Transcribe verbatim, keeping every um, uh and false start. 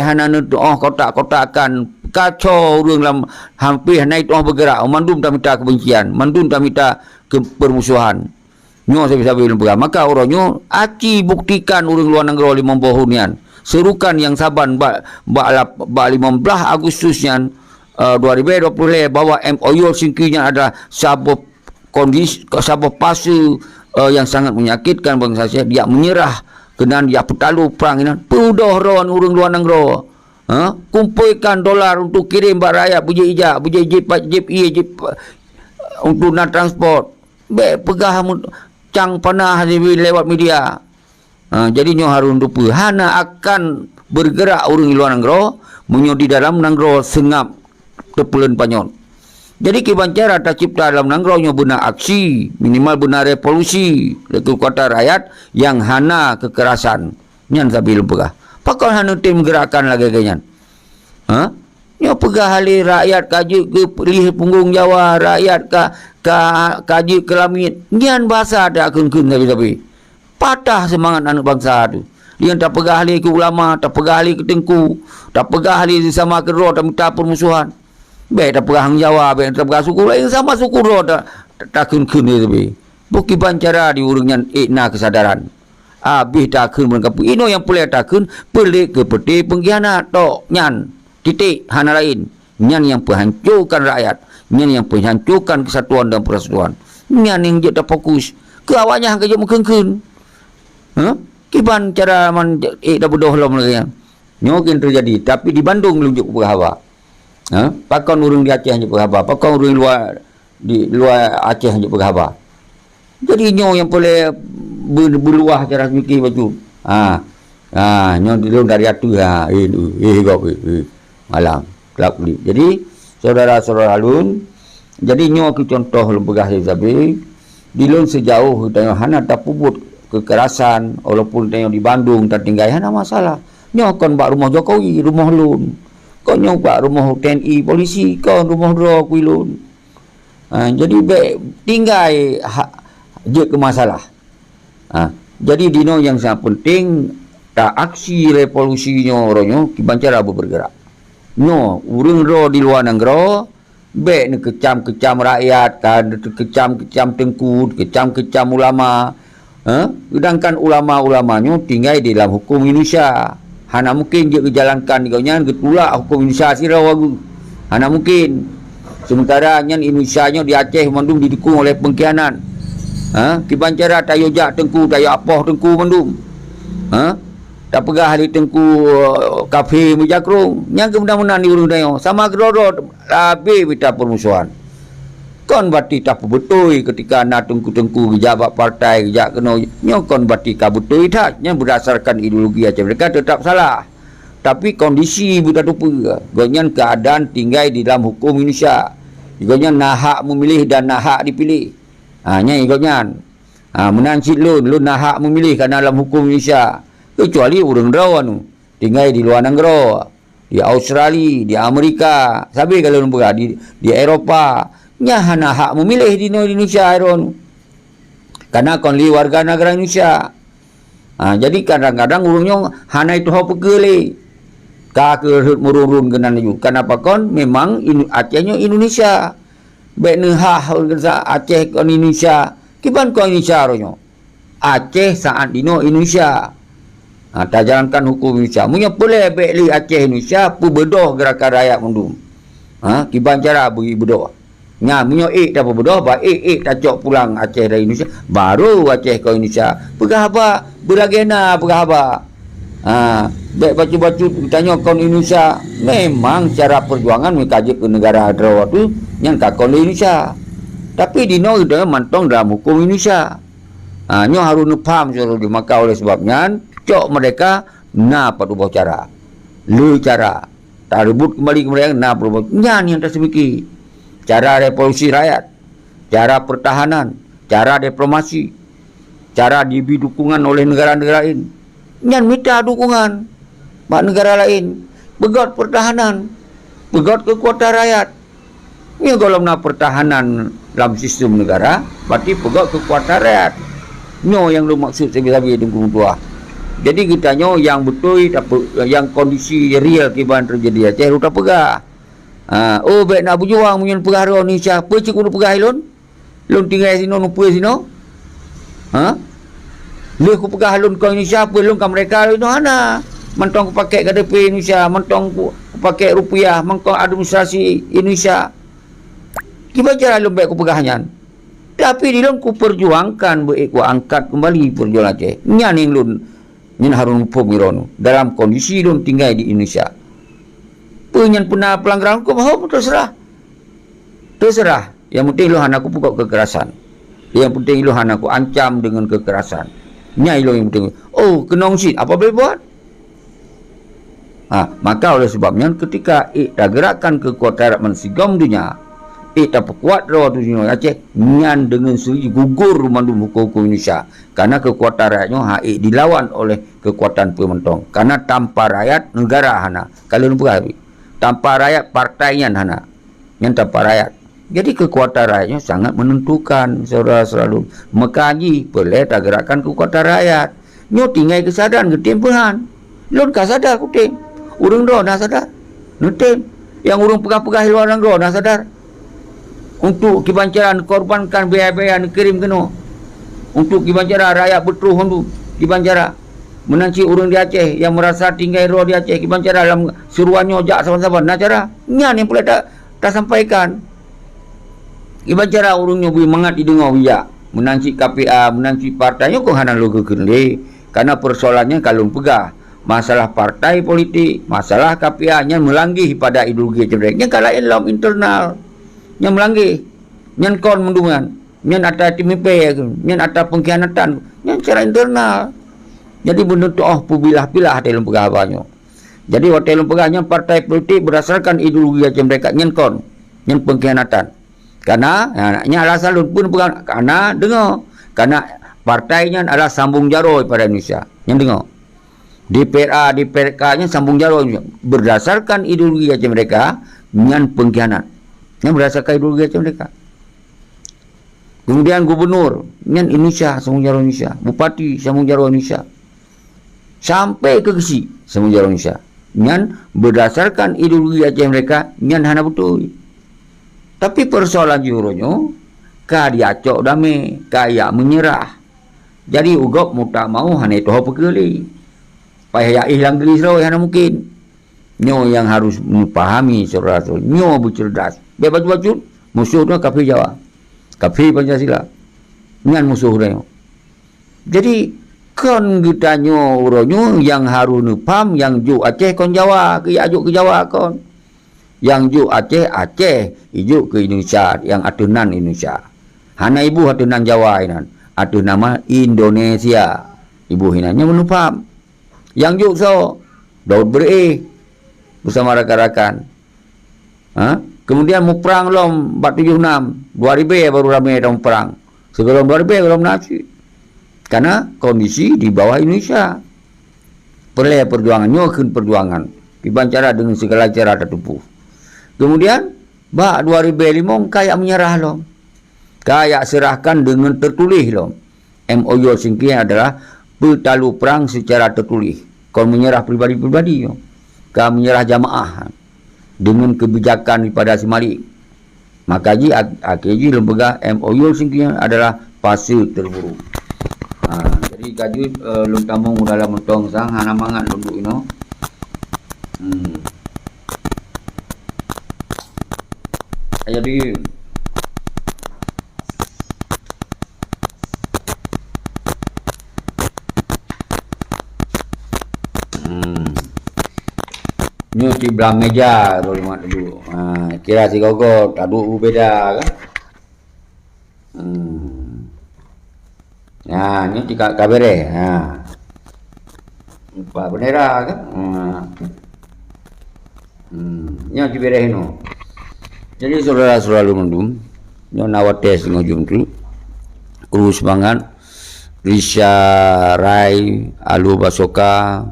hana neutuoh kotak-kotakan, kacau ureuëng lam hampir hana tuoh bergerak, mandum tamita kebencian, mandum tamita ke permusuhan. Nyoe sabe-sabe lôn peugah. Maka uroe nyoe aci buktikan ureuëng luwa nanggroe limong boh nyan. Serukan nyang saban bak, bak, lap- bak lima belas Agustus nyan, eh, dua ribu dua puluh lhée bahwa M O U Singki nyan adalah saboh kondisi, saboh fase, eh, yang sangat menyakitkan bangsa Aceh. Dia menyerah keunan dia peutalo prang inan. Peudoh droe ureuëng luwa nanggroe. Ha? Kumpulkan dolar untuk kirim bak rakyat, beujeuet ijak, beujeuet jip, jip ie, jip, untuk na transport. Bék peugah mu-, cang panah lewat media. Ha, jadi nyoe harun dupe hana akan bergerak ureuëng luwa nanggroe meunyoe di dalam nanggroe seungab teupeuleun panyöt. Jadi kiban cara tacipta dalam nanggroe nyoe beuna aksi, minimal beuna revolusi, lé keukuatan rakyat nyang hana kekerasan. Nyan sabe lôn peugah. Pakon hana tem gerakan lagée-lagée nyan? Ha? Nyoe peugah lé rakyat ka jeuet keu lih punggong Jawa, rakyat ka, ka, ka jeuet keu lamiet. Nyan basa takheun-kheun sabe-sabe. Patah seumangat aneuëk bansa tu. Lian tapeugah lé keu ulama, tapeugah lé keu teungku, tapeugah lé sesama keudroe tamita peurmusohan. Bék tapeugah hang Jawa, bék tapeugah suku laén, sama suku droe ta-, ta-, takheun-kheun lé sabe. Bukon kiban cara di ureuëng nyan ék na keusadaran. Abéh takheun meurangkapeue. Inoe nyang peureulée takheun, peureulée keu peuté peungkhianat tok nyan. Titik, hana laén. Nyan nyang peuhancokan rakyat. Nyan nyang peuhancokan keusatuan dan peurasatuan. Nyan nyang jeuet tafokus. Keu awaknyan ka jeuet meukheun-kheun. Hah? Kiban cara man ék tabeudôh lom lagée nyan. Nyoe keuneuk teujadi, tapi di Bandung lôn jeuet peugah haba. Ha? Pakon ureuëng di Aceh jeuet peugah haba? Pakon ureuëng luwa, di luwa Aceh jeuet peugah haba? Jadi nyoe nyang peureulée be-, beuluwah cara pike bacut. Ha. Ha, nyoe di lôn dari ateueh, ha. Eh, eh, eh, gob, eh, eh. Malam, kelab kulit. Jadi, saudara-saudara lôn, jadi nyoe keu contoh lôn peugah sabe-sabe, di lôn seujaoh geutanyoe hana tapeubuet keukerasan, walaupun tanyoe di Bandung tatinggai, hana masalah. Nyoe kon bak rumoh Jokowi, rumoh lôn. Kon nyoe bak rumoh T N I, polisi, kon rumoh droe kui lôn. Ha, jadi bék tinggai ha-, jeuet keu masalah. Ha, jadi dinoe nyang sangat penting, ta aksi revolusi nyoe uroe nyoe, kiban cara beubeurgerak. Nyoe, ureuëng droe di luwa nanggroe, bék neukeucam-keucam rakyat, ka neukeucam-keucam teungku, keucam-keucam ulama. Ha? Sedangkan ulama-ulama nyoe tinggai di dalam huköm Indonesia. Hana mungkin jeuet geujalankan di gobnyan geutulak huköm Indonesia sidroe geuh. Hana mungkin. Sementara nyan Indonesia nyoe di Aceh mandum didukung oleh pengkhianat. Ha? Kiban cara tayue jak teungku, tayue apoh teungku mandum. Ha? Tapeugah lé teungku, eh, kafé meujakrong. Nyang keumeunang-meunang di ureuëng tanyoe. Sama keudroe-droe, abéh mita peurmusohan. Kon berarti tapeubeutôi keutika na teungku-teungku geujak bak partai, geujak keunoe. Nyoe kon berarti ka beutôi that. Nyan berdasarkan ideologi Aceh Merdeka tetap salah. Tapi kondisi beutateupeue, gobnyan keuadaan tinggai di dalam huköm Indonesia. Gobnyan na hak meumiléh dan na hak dipiléh. Ha, nyan gobnyan. Ha, meunan cit lôn, lôn na hak meumiléh kana lam huköm Indonesia. Keucuali ureuëng droe anu tinggai di luwa nanggroe, di Australia, di Amerika, sabe ka lôn peugah, di, di Eropa. Nyan hana hak meumiléh di inoe di Indonesia droe anu. Kana kon lé warga negara Indonesia. Ha, jadi kadang-kadang ureuëng nyoe hana ituho peue lé. Ka keu rhot meurun-run keunan laju. Kenapa kon memang Inu-, Aceh nyoe Indonesia. Bék neuhah ureuëng kata Aceh kon Indonesia. Kiban kon Indonesia roh nyoe. Aceh saat dinoe Indonesia. Ha, tajalankan huköm Indonesia. Meunyoe peureulée bék lé Aceh Indonesia, peubeudôh gerakan rakyat mandum. Ha, kiban cara beugi beudôh. Nyan, meunyoe ék tapeubeudôh, bah ék-ék tacok pulang Aceh dari Indonesia, baru Aceh kon Indonesia. Peugah haba, beulagée na peugah haba. Ha, bék bacut-bacut geutanyoe kon Indonesia. Memang cara peujuangan meuka jeuet keu neugara droe tu, nyan ka kon lé Indonesia. Tapi dinoe geutanyoe mantong dalam huköm Indonesia. Ha, nyoe harôh neupaham sidroe-droe. Maka oleh sebab nyan, cok merdeka na padub boh cara. Le cara. Tareubot keumbali keumerdeka na padub boh. Nyan nyang taseumiki. Cara revolusi rakyat, cara pertahanan, cara diplomasi, cara dibri dukungan oleh negara-negara laén. Nyan mita dukungan bak negara laén. Peugöt pertahanan, peugöt keukuatan rakyat. Nyoe gohlom na pertahanan lam sistem negara, berarti peugöt keukuatan rakyat. Nyoe nyang lôn maksud sabe-sabe Teungku meutuah. Jadi geutanyoe nyang beutôi tape-, nyang kondisi real kiban teujadi Aceh, lôn tapeugah. Ha, oh, bék na beujuang meunyoe peugah droe Indonesia. Peue cit keuneuk peugah lôn? Lôn tinggai sinoe, nupeue sinoe? Ha? Lheueh kupeugah lôn kon Indonesia, peue lôn ka merdeka lôn hana. Mantong kupakék K T P Indonesia, mantong ku-, kupakék rupiah, mantong administrasi Indonesia. Kiban cara lôn bék kupeugah nyan? Tapi di lôn kuperjuangkan beuék kuangkat keumbali peujuangan Aceh. Nyan nyang lôn, nyan harôh muphom droeneuh dalam kondisi lôn tinggai di Indonesia. Peue nyan peuna peulanggaran huköm? Ho, teuseurah. Teuseurah. Nyang penting lôn hana kupeugot kekerasan. Nyang penting lôn hana kuancam deungon kekerasan. Nyan lôn nyang penting. Oh, keunong cit, apa boleh buat? Ha, maka oleh sebab nyan, ketika ék tagerakkan keukuatan rakyat bansigom donya, ék tapeukuat droe dunia Aceh, nyan deungon sendiri gugur mandum huköm-huköm Indonesia. Karena keukuatan rakyat nyoe han ék dilawan oleh keukuatan peue mantong. Karena tanpa rakyat, negara hana. Ka lôn peugah tadi, tanpa rakyat, partai nyan hana. Nyan tanpa rakyat. Jadi keukuatan rakyat nyoe sangat menentukan, syedara-syedara lôn. Meukaji peureulée tagerakkan keukuatan rakyat. Nyoe tinggai keusadaan geutem peue han. Lôn ka sadar kutem. Ureuëng droe na sadar. Neutem. Nyang ureuëng peugah-peugah di luwa nanggroe na sadar. Untuk kiban cara neukorbankan biaya-biaya neukirém keunoe. Untuk kiban cara rakyat beutroh mandum. Kiban cara. Meunan cit ureuëng di Aceh nyang meurasa tinggai droe di Aceh, kiban cara lam seruan nyoe jak saban-saban. Na cara. Nyan nyang peureulée ta-, tasampaikan. Kiban cara ureuëng nyoe bri mangat jideungoe bijak. Meunan cit K P A, meunan cit partai nyoe kon hana lôn geukheun lé. Karena persoalannya ka lôn peugah. Masalah partai politik, masalah K P A nyan meulanggeh pada ideologi Aceh Merdeka. Nyan ka laén lom internal. Nyan meulanggeh. Nyan kon meunduman. Nyan atra timipée, nyan atra pengkhianatan. Nyan secara internal. Jadi beuneutoh peubilah-bilah watée lôn peugah haba nyoe. Jadi watée lôn peugah nyan partai politik berdasarkan ideologi Aceh Merdeka nyan kon. Nyan pengkhianatan. Karena, ha, nyan alasan lôn pun peugah, karena deungoe. Karena partai nyan adalah sambung jaroe pada Indonesia. Nyan deungoe. D P R A, D P R K nyan sambung jaroe. Berdasarkan ideologi Aceh Merdeka, nyan pengkhianat. Nyan berdasarkan ideologi Aceh Merdeka. Kemudian gubernur, nyan Indonesia, sambung jaroe Indonesia. Bupati, sambung jaroe Indonesia. Sampai keu geuchik, sambung jaroe Indonesia. Nyan berdasarkan ideologi Aceh Merdeka, nyan hana beutôi. Tapi persoalan jih uroe nyoe, ka diacok damé, ka jak meunyeurah. Jadi u gob meutamau hana tuho peukeuh lé. Payah jak éh lam geuris roh hana mungken. Nyoe nyang harus neupahami, syedara-syedara. Nyoe beuceureudas. Bék bacut-bacut, musoh nyoe kafé Jawa. Kafé Pancasila. Nyan musoh geutanyoe. Jadi, kon geutanyoe uroe nyoe nyang harus neupaham nyang jok Aceh kon Jawa, keu jak jok keu Jawa kon. Nyang jok Aceh, Aceh, ijok keu Indonesia, nyang ateueh nan Indonesia. Hana iboh ateueh nan Jawa inan, ateueh nama Indonesia. Iboh inan, nyan meuneu paham. Nyang jok soe? Daud Beureueh beusama rakan-rakan. Ha? Kemudian muprang lom bak tujoh nam, dua ribèe baru ramé tamuprang. Sigohlom dua ribèe gohlom na cit. Karena kondisi di bawah Indonesia. Peureulèe perjuangan, nyoe kheun perjuangan. Kiban cara deungon segala cara tatupeue. Kemudian, bak dua ribèe limong ka jak meunyeurah lom. Ka jak seurahkan deungon teutuléh lom. M O U Helsinki adalah peutalu prang seucara teutuléh. Kon meunyeurah pribadi-pribadi nyoe. Ka meunyeurah jamaah. Deungon keubijakan daripada si Malik. Maka jih, ak-, akhé jih lôn peugah M O U Helsinki adalah fase terburuk. Ha, jadi ka jeuet, eh, lôn tamong dalam mantong sang hana mangat lôn duek inoe. Hmm. Jadi, Hmm. Nyoe di blah meja roh lima dulu. Ha, kira sigoe-goe taduek beubeda kan? Hmm. Ha, nyoe di ka-, ka bereh. Ha. Empat bendera kan? Ha. Hmm, nyan sibeureh inoe. Jadi, syedara-syedara lôn mandum, nyoe na watèe singoh jeuem teuk. Kru seumangat, Risha Rai, Alu Basoka,